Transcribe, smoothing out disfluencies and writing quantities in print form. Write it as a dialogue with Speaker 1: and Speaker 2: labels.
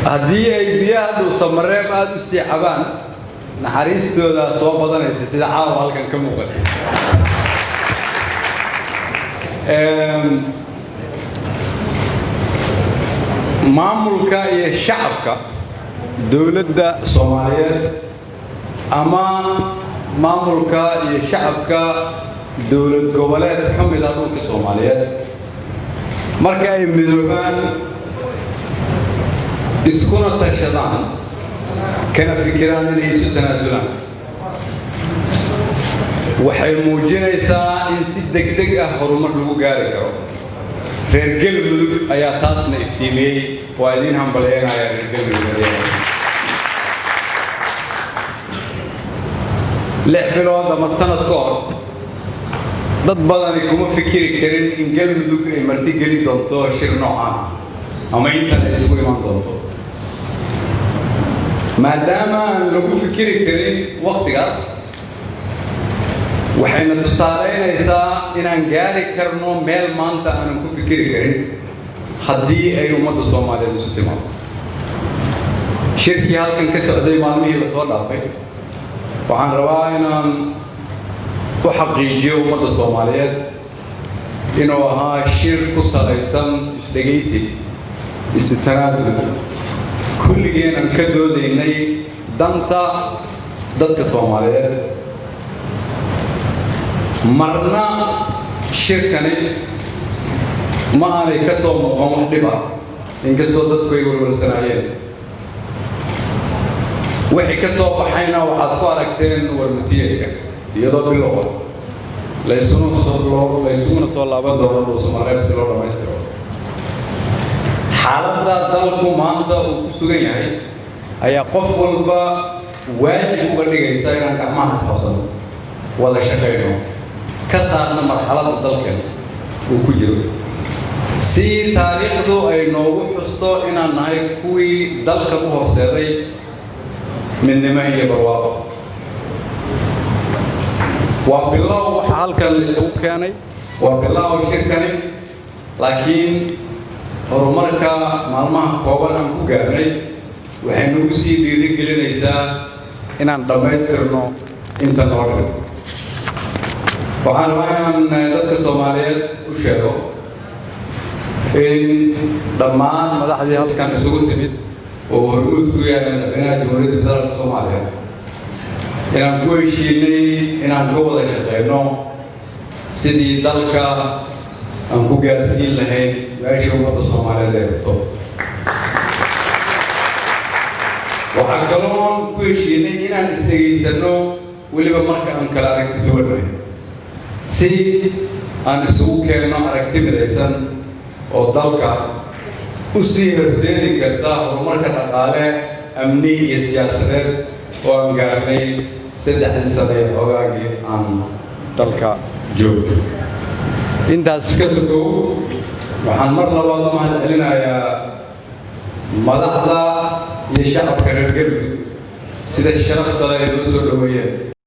Speaker 1: Haddii ay biyaha Dhuusamareeb aada u sii cabaan, naxariistooda soo badanaysa, sida caawa halkan ka muuqata. Maamulka iyo shacabka dowladda Soomaaliyeed ama maamulka iyo shacabka dowlad goboleed ka mid ah dhulka Soomaaliyeed, marka ay midoobaan, iskuna tashadaan, kana fikiraan inay isu tanaasulaan, waxay muujinaysaa in si degdeg ah horumar lagu gaari karo. Reer Galmudug ayaa taasna iftiimiyey. Waa idiin hambalyeynaya, reer Galmudug. 6 bilood ama sanad ka hor, dad badani kuma fikiri karin in Galmudug ay marti geli doonto shir noocaan ama intan ay isku iman doonto. Maadaama aan lagu fikiri karin wakhtigaas, waxayna tusaalaynaysaa inaan gaari karno meel maanta aanan ku fikiri karin haddii ay ummadda Soomaaliyeed isu timaado. Shirkii halkan ka socday maalmihii lasoo dhaafay, waxaan rabaa inaan u xaqiijiyo ummadda Soomaaliyeed inuu ahaa shir ku salaysan isdhegaysi, isu tanaasul, kulligeenan ka doodaynay danta dadka Soomaaliyeed. Marna shirkani ma aanay ka soo muuqan wax dhiba, inkastoo dadku ay walwalsanaayeen. Wixii ka soo baxayna waxaad ku aragteen warmutiyeedka, iyadoo bilowa laysuguna soo laaban doono Dhuusamareeb si loo dhammaystiro. Xaaladda dalku maanta uu ku sugan yahay ayaa qof walba waajib uga dhigaysa inaan gacmaha isqabsano, wada shaqayno, ka saarna marxaladda dalkeen uu ku jiro, si taariikhdu ay noogu xusto inaan nahay kuwii dalkan u horseeday midnimo iyo barwaaqo. Waa bilow waxa halkan la isugu keenay, waa bilow shirkani, laakiin horumarka maalmaha kooban aan ku gaarnay waxay nagu sii dhiirigelinaysaa inaan dhammaystirno inta noo dhiman. Waxaan rabaa inaan dadka Soomaaliyeed u sheego in dhammaan madaxdii halkan isugu timid, oo hormuud ku yahay madaxweynaha Jamhuuriyadda Federaalka Soomaaliya, inaan ku heshiinay inaan ka wada shaqeyno sidii dalka aan ku gaarsiin lahayn meesha ummadda Soomaaliyeed ay rabto. Waxaa kaloon ku heshiinay inaan isdhegaysanno, weliba marka aan kala aragti duwannahay, si aan isugu keenno aragti midaysan oo dalka u sii horseedi karta horumarka dhaqaale, amni iyo siyaasadeed oo aan gaarnay 3dii sano ee xoogaagii aan dalka joogno. Intaas ka sokow, waxaan mar labaad u mahad celinayaa madaxda iyo shacabka reer Galmudug sida sharafta ay noo soo dhoweeyeen.